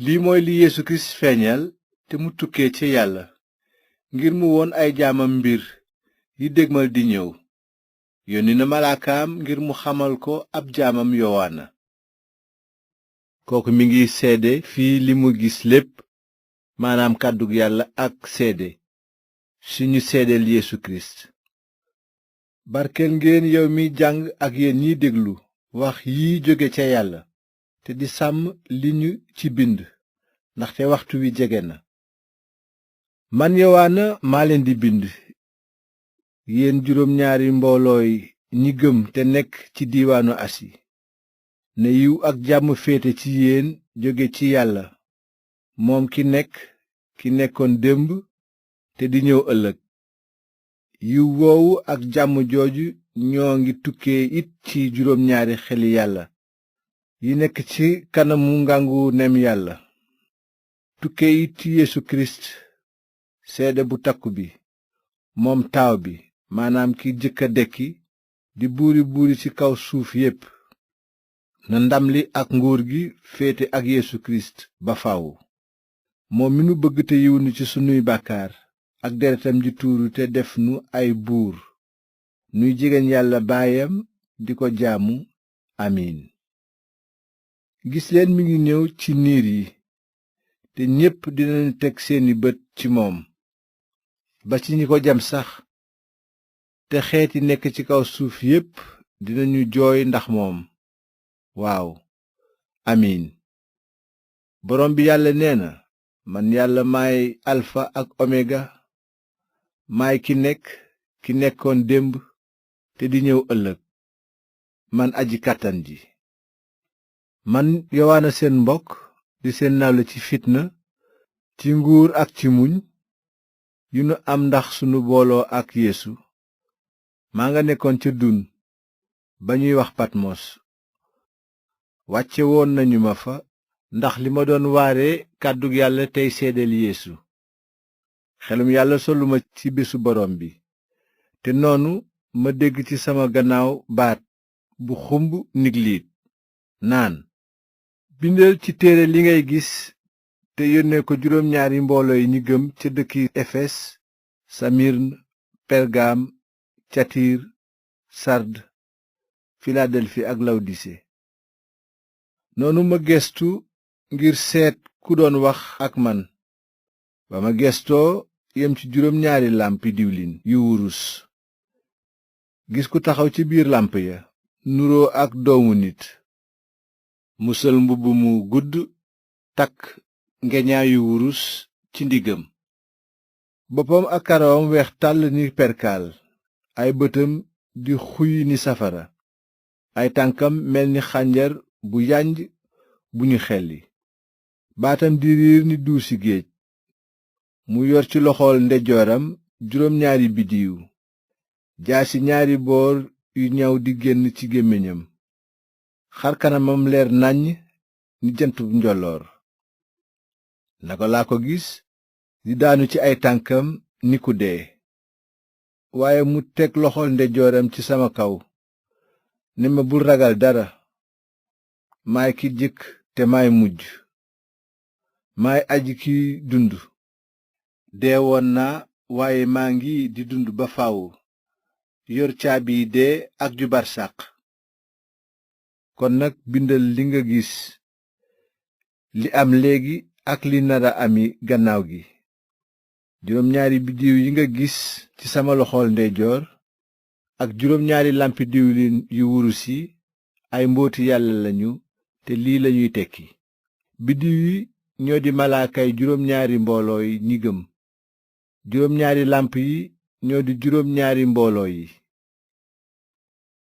lii mooy li Yeesu Kirist feeñal te mu tukkee ci yàlla ngir mu won ay jaamam mbir yi dégmal di ñëw. yónni na malaakaam ngir mu xamal ko ab jaamam yowaana. kooku mi ngi seede fii li mu gis lépp, maanaam kàddug yàlla ak seede si ñu seedeel Yeesu Kirist. barkeel ngeen yow mi jàng ak yéen ñiy déglu wax yi jóge ca yàlla te di sàmm li ñu ci bind, ndaxte waxtu wi jege na. man yowaana maa leen di bind, yéen juróom-ñaari mboolooy ñi gëm te nekk ci diiwaanu asi. ne yiw ak jàmm féete ci yéen jóge ci yàlla moom ki nekkoon démb te di ñëw ëllëg. yiw woowu ak jàmm jooju ñoo ngi tukkee it ci juróom-ñaari xeli yàlla yi nekk ci kanamu ngangu nem yàlla. tukkee it ci Yeesu Kirist seede bu takku bi, moom taaw bi, maanaam ki jëkk a dekki di buuri ci kaw suuf yépp. na ndam li ak nguur gi féete ak Yeesu Kirist ba faw. moom mi nu bëgg te yiw nu ci sunuy bàkkaar ak deretam ji tuuru te def nu ay buur nuy jegeen yàlla baayam di ko jaamu. amiin. gis leen mi ngi ñëw ci niir yi te ñépp dinañu teg seeni bët ci moom, ba ci ñi ko jam sax. te xeet yi nekk ci kaw suuf yépp dinañu jooy ndax moom. waaw amiin. borom bi yàlla nee na, man yàlla maay alfa ak omega, maay ki nekkoon démb te di ñëw ëllëg, man aji kàttan ji. man yowaana seen mbokk di seen nawle ci fitna, ci nguur ak ci muñ yu nu am ndax sunu booloo ak Yeesu. maa nga nekkoon ca dun ba ñuy wax Patmos. wàcce woon nañu ma fa ndax li ma doon waare kàddug yàlla tey seedeel Yeesu. xelum yàlla soluma ci bésu borom bi, te noonu ma dégg ci sama gannaaw baat bu xumb nigliit naan, bindal ci téere li ngay gis te yónnee ko juróom-ñaari mbooloo yi ñi gëm ca dëkki Efes, Samirn, Pergam, Tiyatiir, Sard, Filadelfi ak Lawdise. noonu ma gestu ngir seet ku doon wax ak man. ba ma gestoo yem ci juróom-ñaari làmpi diwlin yu wurus. gis ku taxaw ci biir làmp ya nuroo ak doomu nit, mu sol mbubb mu gudd, takk ngeñaayu wurus ci ndiggam. boppam ak karawam weex tàll ni perkaal, ay bëtam di xuy ni safara, ay tànkam mel ni xànjar bu yanj bu ñu xelli, baatam di riir ni duusi géej. mu yor ci loxool ndeyjooram juróom-ñaari biddiw, jaasi ñaari boor yu ñaw di génn ci gémmiñam. xar kanamam leer nàññ ni jant bu njolloor. naka laa ko gis di daanu ci ay tànkam ni ku dee. waaye mu teg loxool ndeyjooram ci sama kaw ne ma, bul ragal dara. maay ki jëkk te maay mujj. maay aji ki dund. deewoon naa waaye maa ngi di dund ba faw, yor caabi dee ak ju barsàq. kon nag bindal li nga gis, li am léegi ak li nara ami gannaaw gi. juróom-ñaari biddiw yi nga gis ci sama loxool ndeyjoor ak juróom-ñaari làmpi diwlin yu wurus yi ay mbooti yàlla lañu, te lii lañuy tekki. biddiw yi ñoo di malaakay juróom-ñaari mbooloo yi ñi gëm. juróom-ñaari làmp yi ñoo di juróom-ñaari mbooloo yi.